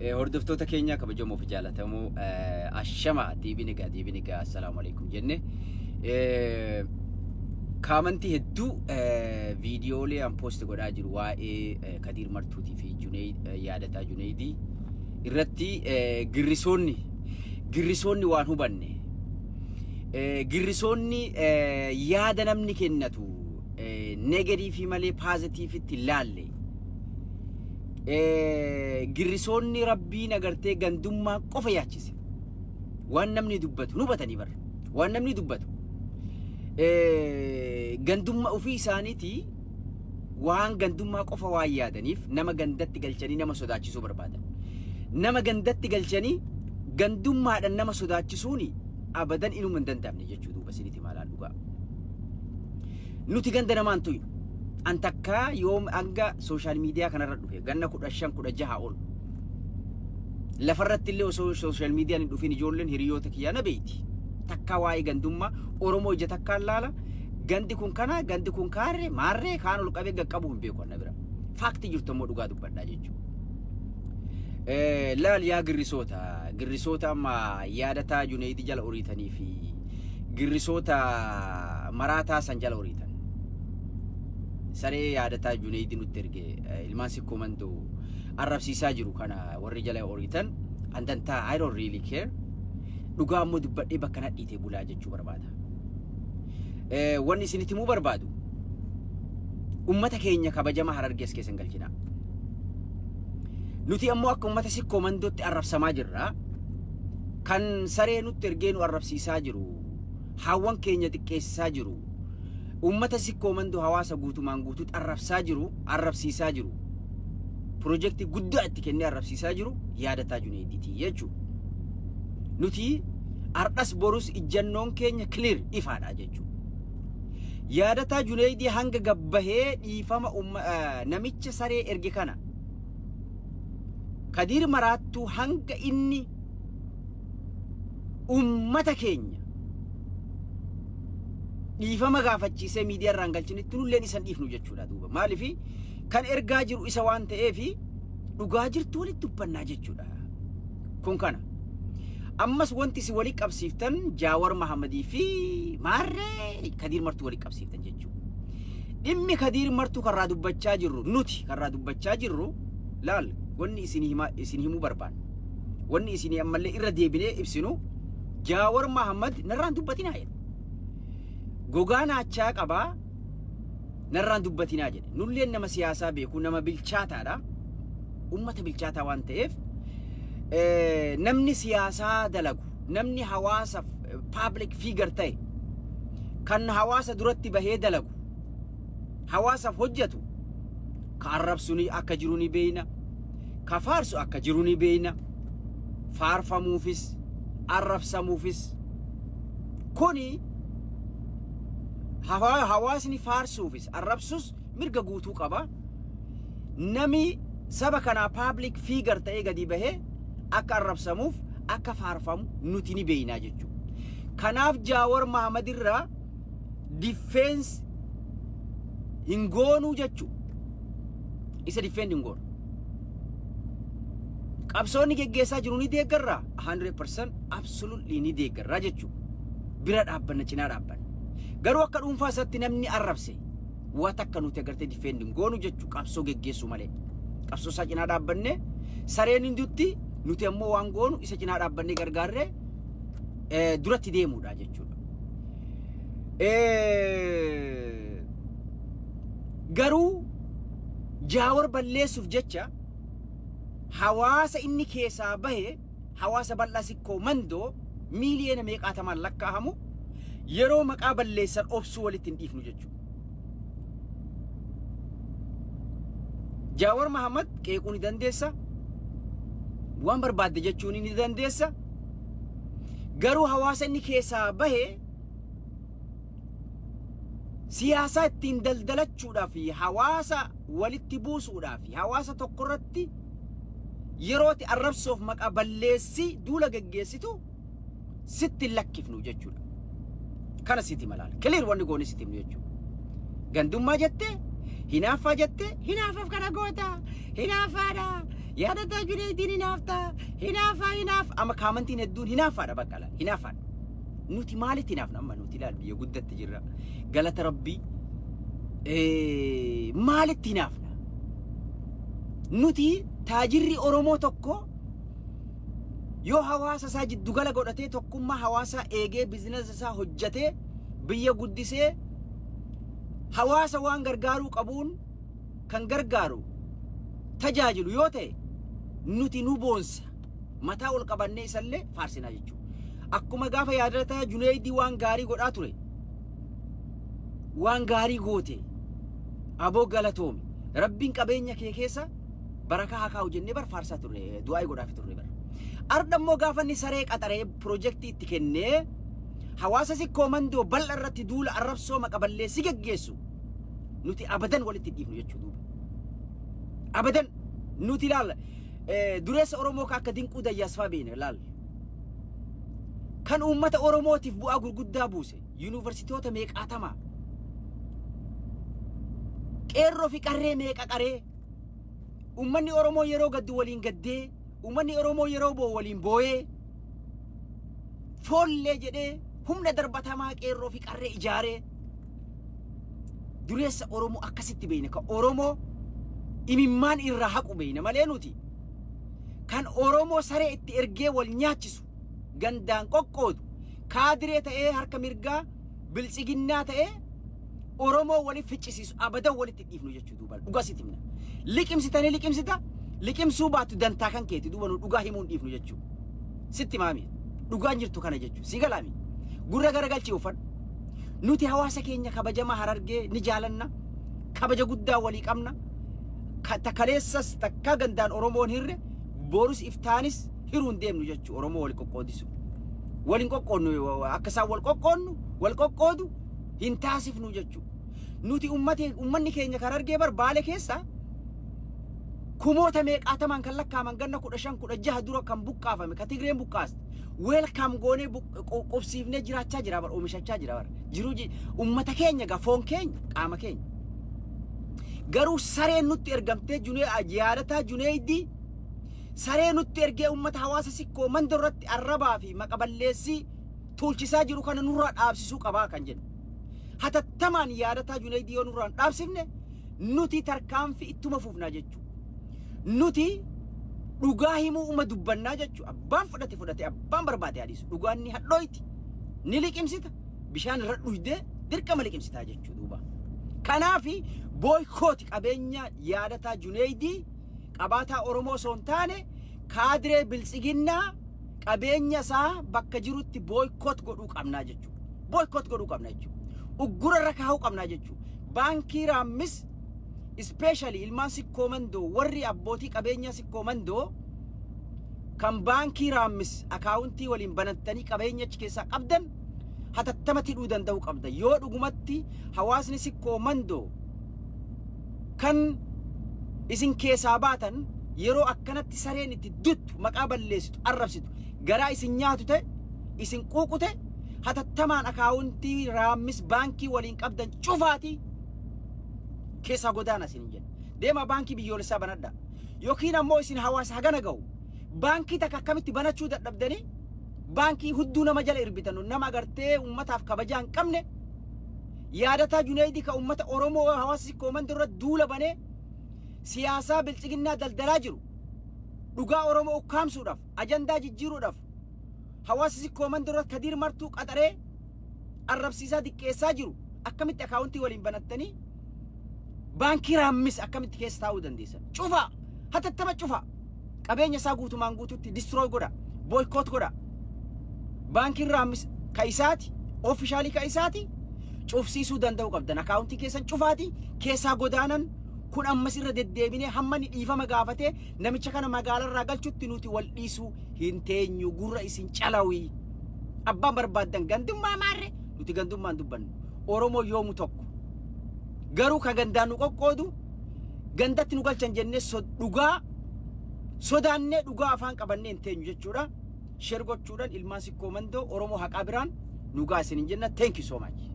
Hordoftoota keenya kabajamoo fi jaalatamoo, ashama, deebiin egaa, deebiin egaa, assalaamu alaikum jenne. Kaamantii hedduu viidiyoolee an post godhaa jiru waa'ee Kadiir Martuutii fi Juneyd, Yaadataa Juneydii irratti, girrisoonni waan hubanne, girrisoonni yaada namni kennatu negatiivii malee paazitiivitti hin laalle, girrisoonni Rabbiin agartee gandummaa qofa yaachise, waan namni dubbatu nu hubatanii bara waan namni dubbatu gandummaa ofii isaaniitii waan gandummaa qofa waan yaadaniif nama gandatti galchanii nama sodaachisuu barbaadan. Nama gandatti galchanii gandummaadhaan nama sodaachisuuni abadan inuma hin danda'amne jechuu. Duuba isinitti maalaan dhugaa. Nuti ganda namaan tuynu. An takkaa yoom hanga social media kanarra dhufe ganna 15, 16 ol. Lafarratti illee osoo social mediaan hin dhufin ijoolleen hiriyoota kiyyaa na beeyti. Takkaa waa'ee gandummaa Oromoo ija takkaan laala. Gandi kun kana, gandi kun kaarree, maarree kaan ol qabee gaqqabu hin beeku anna bira. Faaktii jirtu ammoo dhugaa dubbadhaa jechuudha. Laal yaa girrisoota, girrisoota amma Yaadataa Juneeydi jala oriitanii fi girrisoota maraataa san jala oriitan. Saree Yaadataa Juneeydi nutti erge ilmaan Sikkoo Mandoo arrabsiisaa jiru kana warri jala oriitan andantaa, I don't really care. Dhugaa ammoo dubbadhee bakka nadhiitee bulaa jechuu barbaada. Wanni isinitti himuu barbaadu, ummata keenya kabajama Harargees keessa hin galchinaa. Nuti ammoo akka ummata Sikkoo Mandootti arrabsamaa jirra. Kan saree nutti ergee nu arrabsiisaa jiru, haawwan keenya xiqqeessisaa jiru, ummata Sikkoo Mandoo hawaasa guutumaan guutuutti arrabsaa jiru, arrabsiisaa jiru. Pirojektii guddaa itti kennee arrabsiisaa jiru Yaadataa Juneediiti jechuudha. Nuti ardhas borus ijjannoon keenya clear, ifaadha jechuudha. Yaadataa Juneeydii hanga gabbahee dhiifama namicha saree erge kana, Kadiir Maraattuu, hanga inni ummata keenya dhiifama gaafachiisee miidiyaa irraan galchinitti nulleen isan dhiifnu jechuudha duuba. Maaliif? Kan ergaa jiru isa waan ta'eef dhugaa jirtu walitti dubbannaa jechuudha. Kun kana. Ammas wanti isin walii qabsiiftan Jaawar Mahammadii fi maarree Kadiir Martuu walii qabsiiftan jechuudha. Dhimmi Kadiir Martuu karraa dubbachaa jirru, nuti karraa dubbachaa jirru, laal, wanni isin hima isin himuu barbaannu. Wanni isin ammallee irra deebinee ibsinu, Jaawar Mahammad narraan dubbatinaa jedhe. Gogaa naachaa qabaa, narraan dubbatinaa jedhe. Nulleen nama siyaasaa beeku, nama bilchaataadha. Ummata bilchaataa waan ta'eef, namni siyaasaa dalagu, namni hawaasa public figure ta'e, kan hawaasa duratti bahee dalagu, hawaasaaf hojjetu, ka arrabsu ni akka jiru ni beeyna, ka faarsu akka jiru ni beeyna, faarfamuufis arrabsamuufis kuni hawaasni faarsuufis arrabsus mirga guutuu qaba. Nami saba kanaa public figure ta'ee gadi bahee akka arrabsamuuf akka faarfamu nuti ni beeynaa jechuudha. Kanaaf Jaawar Mahamad irraa defense hin goonuu jechuudha. Isa defend hin goonu. Qabsoonni geggeessaa jiru ni deeggarraa? 100% absolutely ni deeggarraa jechuudha. Bira dhaabbanna, cinaa dhaabbanna. Garuu akka dhuunfaa isaatti namni arrabse waan takka nuti agartee defend hin goonu jechuudha, qabsoo geggeessuu malee. Qabsoo isaa cinaa dhaabbannee, sareen hindutti nuti ammoo waan goonu isa cinaa dhaabbannee gargaarree duratti deemuudha jechuudha. Garuu Jaawar balleessuuf jecha hawaasa inni keessaa bahe, hawaasa bal'aa Sikkoo Mandoo miiliyoona meeqaatamaan lakkaa'amu yeroo maqaa balleessan obsuu walitti hin dhiifnu jechuudha. Jaawar Mahammad qeequu ni dandeessa. Waan barbaadde jechuun ni dandeessa. Garuu hawaasa inni keessaa bahe siyaasaa ittiin daldalachuudhaaf, hawaasa walitti buusuudhaaf, hawaasa tokkorratti yerooti arrabsoof maqaa balleessii duula geggeessitu sitti hin lakkifnu jechuudha. Kana sitti malaala. Clear wanni goone sitti himnu jechuudha. Gandummaa jettee, hinaaffaa jettee, hinaafaaf kana goota, hinaaffaadha. Yaadataa Juneeyidiin hinaaftaa, hinaafaa, hinaaf. Amma commentiin hedduun hinaafaadha, baqqala hinaafaadha. Nuti maalitti hinaafna amma? Nuti ilaal, biyya guddatti jirra. Galata Rabbii, maalitti hinaafna? Nuti taajirri Oromoo tokko yoo hawaasa isaa jiddugala godhatee, tokkummaa hawaasaa eegee, business isaa hojjetee, biyya guddisee, hawaasa waan gargaaruu qabuun kan gargaaru tajaajilu yoo ta'e, nuti nu boonsa, mataa ol qabannee isallee faarsinaa jechuudha. Akkuma gaafa Yaadataa Juneeydii waan gaarii godhaa ture, waan gaarii goote, aboo galatoomi, Rabbiin qabeenya kee keessa barakaa haa kaa'u jennee bar faarsaa turre, du'aa godhaafi turre bar. Arda immoo gaafa inni saree qaxaree piroojeektii itti kennee hawaasa Sikkoo Mandoo bal'a irratti duula arrabsoo maqaballeessi geggeessu, nuti abadan walitti dhiifnu jechuu duuba. Abadan nuti ilaalla, dureessa Oromoo ka akka Dinquu Dayyaas faa beekna laal. Kan uummata Oromootiif bu'aa gurguddaa buuse, yuunivarsiitoota meeqaatamaa, qeerroo fi qarree meeqa qaree, uummanni Oromoo yeroo gaddu waliin gaddee, uummanni Oromoo yeroo boo'u waliin boo'ee, foollee jedhee humna darbatamaa qeerroo fi qarree ijaaree, dureessa Oromoo akkasitti beekna, kan Oromoo imimmaan irraa haqu beekna malee, nuti kan Oromoo saree itti ergee wal nyaachisu, gandaan qoqqoodu, kaadiree ta'ee harka mirgaa Biltsiginnaa ta'ee Oromoo waliif ficcisiisu abadan walitti dhiifnu jechuu duuba. Dhugaa sitti himna. Liqimsitanii liqimsita, liqimsuu baattu dantaa kan keeti. Duuba nu dhugaa himuun dhiifnu jechuu. Sitti maami. Dhugaan jirtu kana jechuu. Si galaami. Gurra garagalchii uffadhu. Nuti hawaasa keenya kabajamaa Harargee ni jaalanna. Kabaja guddaa walii qabna. Kaleessas takka gandaan Oromoon hirre, borus iftaanis hiruun deemnu jechuu. Oromoo wal qoqqoodisu. Waliin qoqqoodnu, akka isaan wal qoqqoodnu wal qoqqoodu hin taasifnu jechuu. Nuti uummanni keenya kan Harargee bar Baale keessa kumoota meeqaatamaan kan lakkaaman ganna 15, 16 dura kan buqqaafame, ka Tigreen buqqaaste, welcome goonee qubsiifnee jiraachaa jira bar, oomishachaa jira bar. Jiruu uummata keenya gaa, foon keenya, qaama keenya. Garuu sareen nutti ergamtee Junee, Yaadataa Juneeydii saree nutti ergee uummata hawaasa Sikkoo Mandoo irratti arrabaa fi maqaballeessii tuulchisaa jiru kana nurraa dhaabsisuu qabaa kan jennu. Hatattamaan Yaadataa Juneeydii yoo nurraa hin dhaabsifne, nuti tarkaanfii ittuma fufnaa jechuudha. Nuti dhugaa himuu uma dubbannaa jechuudha. Abbaan fudhate fudhate, abbaan barbaade hadiisu. Dhugaan ni hadhooyti, ni liqimsita, bishaan irra dhuydee dirqama liqimsitaa jechuudha duuba. Kanaafi boycott qabeenya Yaadataa Juneeydii qabaataa Oromoo osoo hin taane, kaadiree Biltsiginnaa qabeenya isaa bakka jirutti boycott godhuu qabnaa jechuudha. Boycott godhuu qabna jechuudha. Uggura irra kaa'uu qabnaa jechuudha. Baankii Raammis especially ilmaan Sikkoo Mandoo, warri abbootii qabeenyaa Sikkoo Mandoo kan baankii Raammis accountii waliin banattanii qabeenya achi keessaa qabdan hatattamatti hidhuu danda'uu qabda. Yoo dhugumatti hawaasni Sikkoo Mandoo kan isin keessaa baatan yeroo akkanatti sareen itti duttu, maqaa balleessitu, arrabsitu, garaa isin nyaatu ta'e, isin quuqu ta'e, hatattamaan accountii Raammis baankii waliin qabdan cufaatii keessaa godaana isin jedha. Deemaa baankii biyyoolessaa banadhaa. Yookiin ammoo isin hawaasa hagana ga'u baankii takka akkamitti banachuu dadhabdanii baankii hudduu nama jala irbitan, nama agartee ummataaf kabajaa hin qabne, Yaadataa Juneeydii ka ummata Oromoo hawaasa Sikkoo Mandoo irratti duula banee siyaasaa Biltsiginnaa daldalaa jiru, dhugaa Oromoo ukkaamsuudhaaf, ajandaa jijjiiruudhaaf hawaasa Sikkoo Mandoo irratti Kadiir Martuu qaxaree arrabsiisaa diqqeessaa jiru, akkamitti accountii waliin banattanii baankii Raammis akkamitti keessa taa'uu dandeessan? Cufaa, hatattama cufaa, qabeenya isaa guutumaan guututti destroy godha, boycott godha. Baankiin Raammis ka isaati, officially ka isaati, cufsiisuu danda'uu qabdan. Accountii keessan cufaati keessaa godaanan. Kun ammas irra deddeebinee hamma inni dhiifama gaafatee namicha kana magaalarraa galchutti nuti wal dhiisuu hin teenyu. Gurra isin calawii. Abbaan barbaaddan gandummaa maarre, nuti gandummaan dubbannu. Oromoo yoomu tokko. Garuu ka gandaan nu qoqqoodu, gandatti nu galchan jennee dhugaa sodaannee dhugaa afaan qabannee hin teenyu jechuudha. Share gochuudhaan ilmaan Sikkoo Mandoo, Oromoo haqaa biraan nu gaa isin hin jenna. Thank you so much.